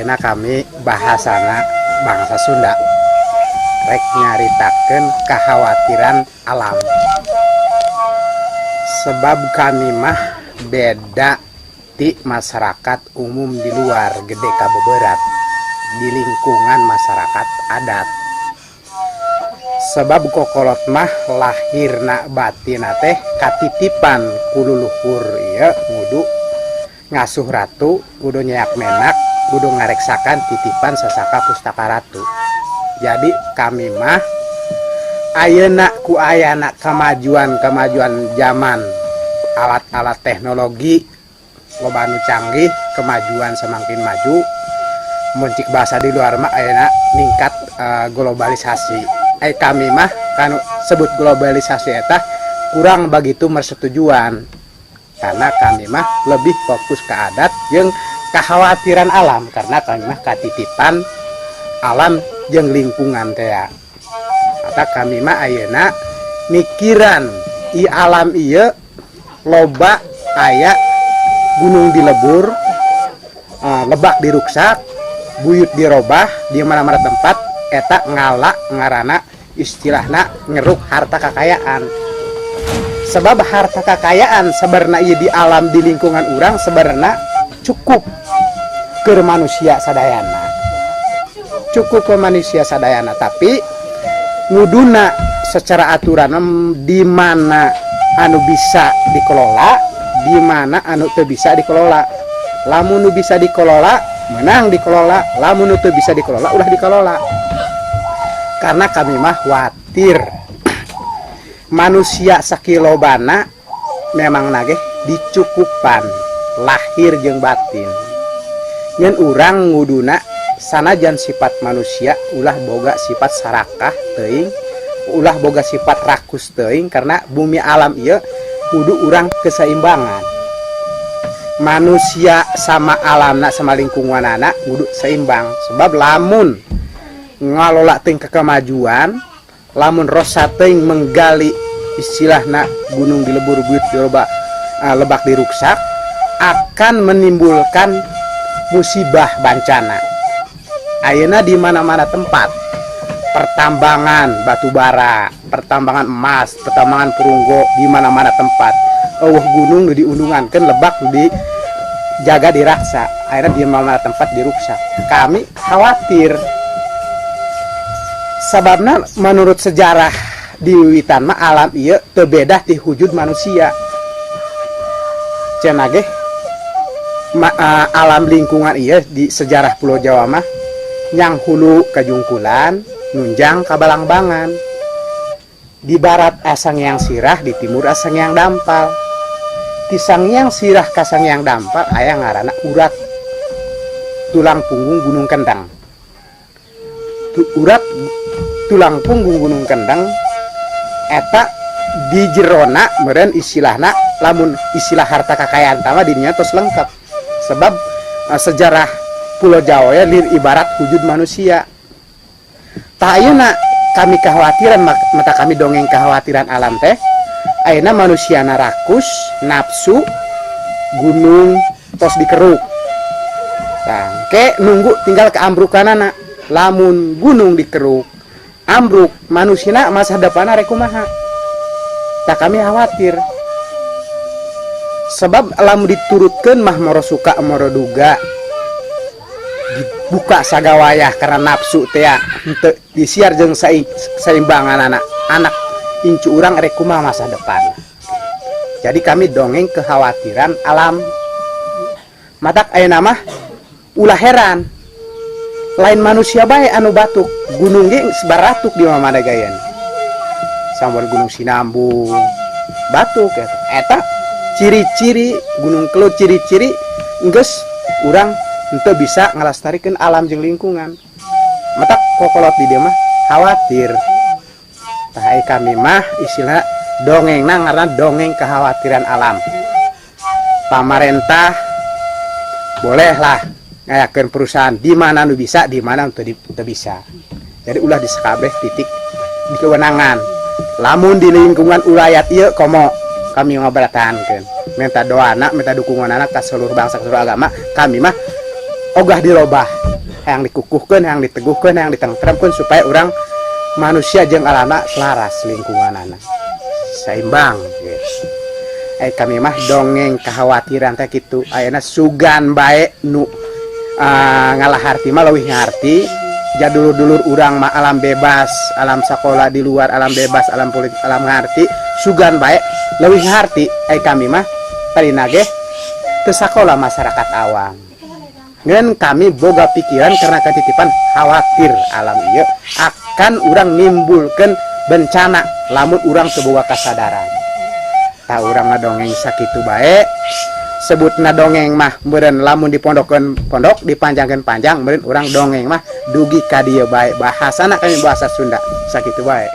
Ayeuna kami bahasana bangsa Sunda rek nyaritakeun kekhawatiran alam, sebab kami mah beda ti masyarakat umum di luar, gede kabeberat di lingkungan masyarakat adat, sebab kokolot mah lahirna batina teh katitipan ku luluhur. Ieu ngudu ngasuh ratu, kudu nyeak menak, kudu ngareksakan titipan sasaka pustaka ratu. Jadi kami mah ayeuna ku ayana kemajuan-kemajuan zaman, alat-alat teknologi loba anu canggih, kemajuan semakin maju, mun cik bahasa di luar mah ayeuna ningkat globalisasi. Kami mah kan sebut globalisasi eta kurang begitu persetujuan, karena kami mah lebih fokus ke adat jeung kekhawatiran alam, karena kami mah katitipan alam jeung lingkungan teh. Kata kami mah ayeuna mikiran i alam ieu loba aya gunung dilebur, lebak diruksak, buyut dirobah di mana-mana tempat. Eta ngala ngarana istilahna ngeruk harta kekayaan, sebab harta kekayaan sebenarnya ieu di alam, di lingkungan urang sebenarnya cukup ke manusia sadayana, cukup ke manusia sadayana. Tapi nguduna secara aturan di mana anu bisa dikelola, di mana anu teu bisa dikelola. Lamun nu bisa dikelola, menang dikelola. Lamun nu teu bisa dikelola, ulah dikelola, karena kami mah khawatir manusia sakilobana memang nageh dicukupan lahir jeung batin. Ngan urang nguduna sanajan sifat manusia ulah boga sifat sarakah teuing, ulah boga sifat rakus teuing, karena bumi alam ieu kudu urang keseimbangan. Manusia sama alamna sama lingkunganana kudu seimbang, sebab lamun ngalola teuing ke kemajuan, lamun rosa teuing menggali istilahna gunung dilebur, buyut diroba, lebak diruksak, akan menimbulkan musibah bencana. Ayeuna di mana-mana tempat pertambangan batu bara, pertambangan emas, pertambangan perunggu, di mana-mana tempat euweuh gunung nu diundungankeun, lebak nu dijaga diraksa, akhirnya di mana-mana tempat diruksak. Kami khawatir, sababna menurut sejarah di wiwitan mah alam ieu teu beda ti wujud manusia. Cenah ge alam lingkungan ieu di sejarah Pulau Jawa mah nyang hulu kajungkulan, nunjang ka Balangbangan, di barat Sangiang Sirah, di timur Sangiang Dampal. Di Sangiang Sirah ka Sangiang Dampal aya ngaranna urat tulang punggung Gunung Kendang. Urat tulang punggung Gunung Kendang eta di jerona meureun istilahna, lamun istilah harta kekayaan tama dirinya tos lengkap, sebab sejarah Pulau Jawa ya lir ibarat wujud manusia. Tah, ayeuna kami kekhawatiran, mata kami dongeng kekhawatiran alam teh ayeuna manusia rakus nafsu, gunung tos dikeruk. Tah, ke nunggu tinggal keambrukanana. Lamun gunung dikeruk ambruk, manusia masa depanna rek kumaha? Tah, kami khawatir, sebab lamun diturutkeun mah moro suka moro duga dibuka sagawayah karena nafsu teh ya, henteu disiar jeung saimbangan anak anak incu urang rek kumaha masa depan. Jadi kami dongeng kekhawatiran alam. Matak ayeuna mah ulah heran lain manusia bae anu batuk, gunung ge baratuk di mana gayan sambar. Gunung Sinambung batuk eta, eta ciri-ciri Gunung Kelut, ciri-ciri geus urang henteu bisa ngalestarikeun alam jeung lingkungan. Matak kokolot di dieu mah khawatir. Tah, ai kami mah istilah dongengna ngaranna dongeng kekhawatiran alam. Pamarentah bolehlah ngayakeun perusahaan di mana nu bisa, di mana teu bisa. Jadi ulah di sakabeh titik di kewenangan. Lamun di lingkungan ulayat ieu komo kami ngaberatahankeun, minta doana, minta dukungan anak ke seluruh bangsa, ke seluruh agama. Kami mah ogah dirobah. Hayang dikukuhkeun, hayang diteguhkeun, hayang ditengtremkeun supaya urang manusia jeung alamna selaras, lingkunganana seimbang gitu. Eh, kami mah dongeng kekhawatiran teh kitu. Ayeuna sugan bae nu ngalaharti mah leuwih ngarti. Ja dulur-dulur urang mah alam bebas, alam sekolah di luar, alam bebas, alam politik, alam ngarti, sugan bae leuwih ngarti. Eh, kami mah tadina ge teu sakola, masyarakat awam. Ngan kami boga pikiran karena ketitipan, khawatir alam ieu akan urang nimbulkan bencana lamun urang teu boga kasadaran. Tah, urang ngadongeng sakitu bae. Sebutna dongeng mah meureun lamun dipondokeun pondok, dipanjangkeun panjang. Meureun urang dongeng mah dugi ka dieu bae. Bahasana kami bahasa Sunda, sakitu bae.